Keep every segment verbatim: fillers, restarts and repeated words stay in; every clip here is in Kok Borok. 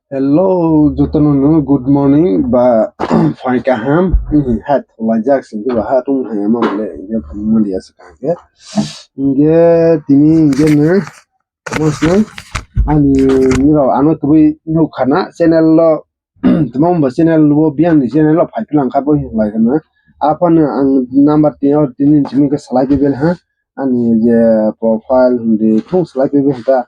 Hello, jotono no good morning ba phai kaham. Hmm, hat laijak sing ba hat ung hai ma le ya phai ma dia sa ka ke. Inge tini inge ne mosna ani niro ano tubui nuk khana channel lo tuma ba channel lo biang ni channel lo phai lang kha bo lai kana. Apan ang number tini tini simi ke salai di bel ha. Ani je profile hindi thung salai pe ta.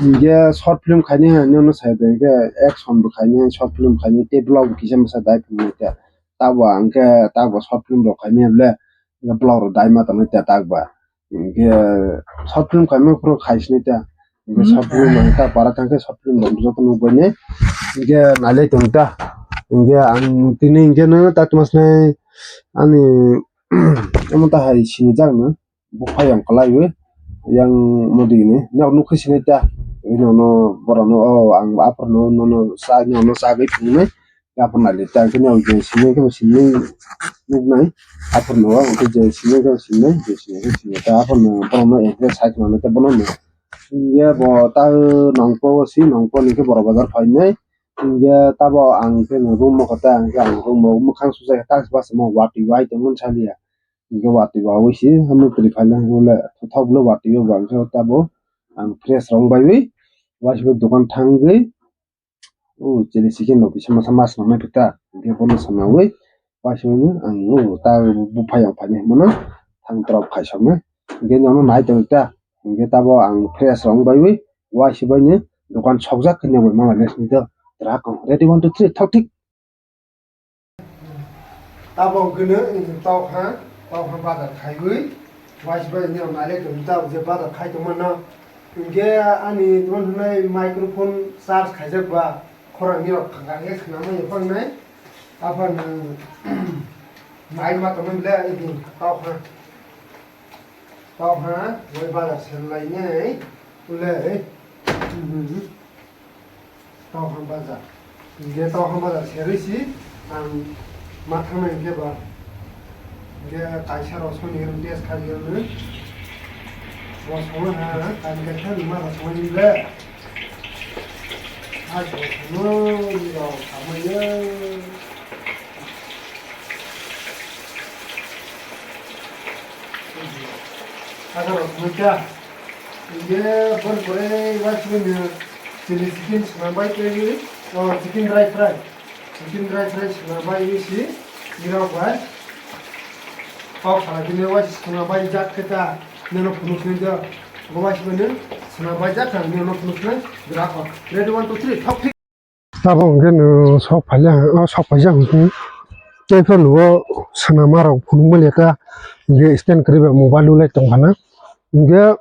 Inge short film khaini ha nyono sai de ke action bo khaini short film khaini te vlog bo kisa masa dai phung ta. Tabo ang ke tabo short film bo khaini ble vlog ro dai ma tong ta tak ba. Inge short film khaima pro khai sini ta. Inge short film ang ta para thang ke short film bo joto nuk bai ne. Inge nalai tong ta. Inge ang tini inge no ta tumas nai ani amo ta hai sini jak no. Buphai yang kwlaiwi yang modi ni nok nukhe sinai ta. Ino no borok no o ang aphuru no no no sa no no sagwi thungnai. Aphuru nai ta khe no je sinai khe sinai nuknai. Aphuru no o khe je sinai khe sinai je sinai khe sinai ta aphuru no borok no address sai khna ta bono no. Ye bo ta nongpo si nongpo ni khe borok bazar phainai. Ye tabo ang khe no room mo kota ang khe ang room mo mukhang sujai ta bas mo watwi wai tongmani saliya. Hingke watwi wawi se, haino twi phaina hwnle thok le watwi o ba hwnkhe tabo ang fresh rong baiwi waisa bai dokan thangwi o chili chicken rok kisa masa ma swnamnai phi ta hingke bono swnamwi waisa bai ang o ta buphai rok phainai hwnmano thang drop khaisoknai hingke nono nai tongwi ta hingke tabo ang fresh rong baiwi waisa bai ni dokan sokjak khe nokbar mala rest ni to rak ready one two three thok thik. Tabok hwnkhe no tokha, tokha bazar khaiwi, waisa bai nini nailai tong tabok je bazar khai tongmano. Hwnkhe ani tongmani hwnwi microphone charge khaijak ba, khorang nirok khangkha khe swnamwi phang nai. Aphano nai ma tongmani le tokha, tokha bai bazar sel lainai ule. Tauhan bazar. Hingke tauhan bazar serwi si ang ma thangnai hingke ba. Hingke kaisa rosmani hwnwi test khaidi hwnwi. Bo songwi ha, kain kaisa ni ma rosmani le. Hai bo songwi ni rok samai ye. Kaisa rosmani kya? Ye bon kore wa sini chili chicken swnam bai tei, oh, chicken dry fry. Chicken dry fry swnam bai wi si, nirok bai. Kok salai tini wa swnam bai jak khe ta, nino phunuk sini jo. Bo wa sini swnam bai jak kha, nino phunuk sini, dra kok. Ready, one, two, three, thok thik. Tabok hwnkhe nwng sok phaijak, o sok phaijak hwnkhe tei phano nugo swnama rok phunukmani kha hwnkhe stand kwrwi bai mobile rwlai tongkha na hwnkhe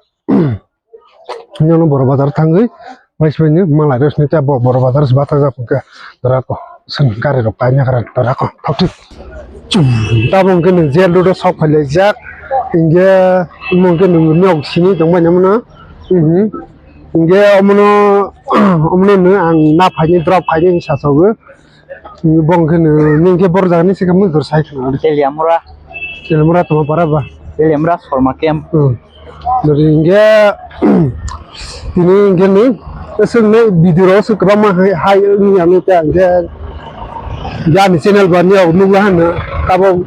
nini borok bazar thangwi waisa bai ni malai rok sini tei bo borok bazar se bathajak hwnkhe rako chwng gari rok paina kha rako thok thik tabok hwnkhe nwng jail road o sok phailaijak hwnkhe omo hwnkhe nwng nok simi tongmani mano. Hingke omono, omono no ang na phaini drop khaini hinwi sasago. Bo hingke no, nini khe boro jagani se khe mui dor sai khna. Teliamura. Teliamura tongma para ba? Teliamura Sorma camp. Hmm. Nori hingke, tini hingke ni, esok ni video rok se kwbangma hai, hai wngya ni ta hingke. Jani channel ba ni rok nukla hano, tabok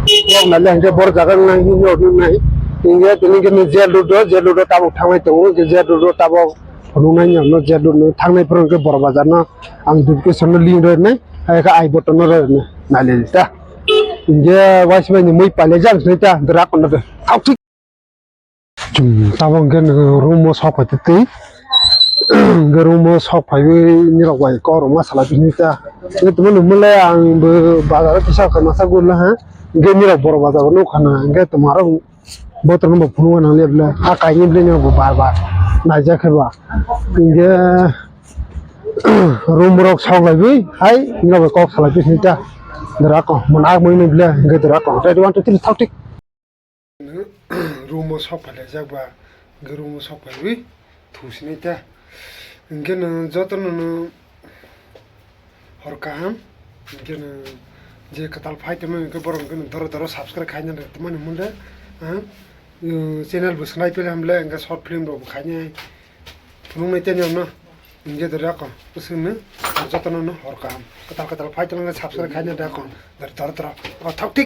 vlog naile hingke boro jaga nang hino nuknai. Hingke tini hingke ni jail road o, jail road o tabok thanglai tongo, hingke jail road o tabok phunuknai ni ano jail road no thangnai phuru hingke boro bazar no ang notification no link rw nai, hai khe I button no rw nai, naile ta. Hingke waisa bai ni mui pailai jak nai ta, drak no de. Thok thik. Chwng tabok hwnkhe nwng room o sok phai twi, hwnkhe room o sok phaiwi nirok bai kok rok ma salai tongmani ta. Hwnkhe tongmani hwnmale ang bo bazar o kisa khe masa gurla ha, hwnkhe nirok borok bazar o nukha na, hwnkhe tongmarok botrok no bo phunukna nang le bwle, ha kainwi bwle nirok bo bar bar naijak khe ba. Hwnkhe room rok sok laiwi hai nirok bai kok salai tongmani ta. Dora kok mwnakmani bwle hwnkhe dora kok ready one two three thok thik. Room o sok phailaijak ba, hwnkhe room o sok phaiwi thusinai ta. Hwnkhe no jotono no hor kaham, hwnkhe no je kwtal phai tongmani hwnkhe borok hwnkhe no doro doro subscribe khaina rwtwmani hwnle, ah, channel bo swnai pele hamle hwnkhe short film rok bo khainai phunuknai tei no. Inje dere ako, usung no, joto no hor kaham. Katal katal fight lang subscribe khai na da kon. Dor dor dor. O thok thik.